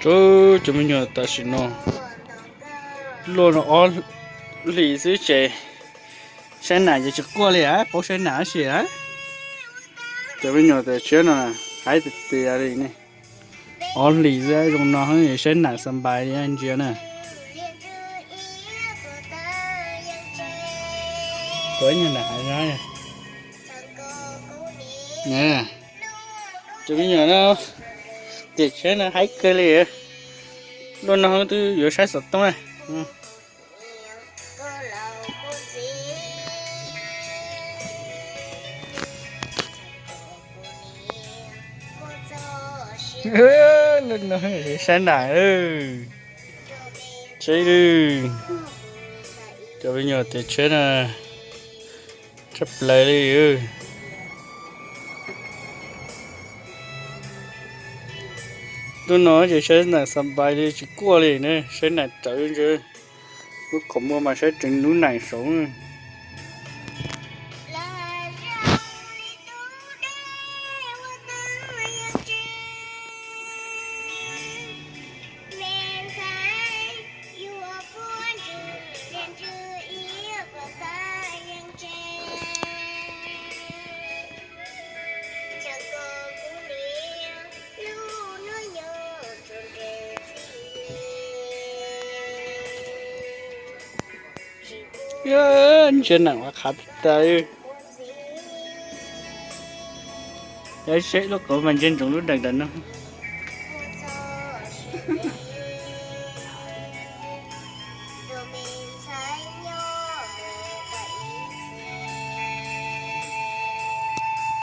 Cov me nyuam tam sim no luaj no ob hlis xwb ces saib nam ces tsis quaj li a, paub saib nam tab sis a. Cov me nyuam tam tshiab no haib tiag tiag li ne. Ob hlis xwb zoo no saib nam xa npais li ntsia na. Cov me nyuam no, cov me nyuam no, tiam tshiab no haib kawg li. Luaj no twb yuav saib xov tooj na. Saib nam, saib, cov me nyuam tiam tshiab na, tshaj plaws li. Lub no ces saib nam xa npais li tsis quaj li ne, saib nam rawv ntsia. Lub qhov muag mas saib tseev lub nam saud. Ntsia nam ua qhav tas. Yog seb lub qhov mas ntsia ntsoov lub dees ntawm no.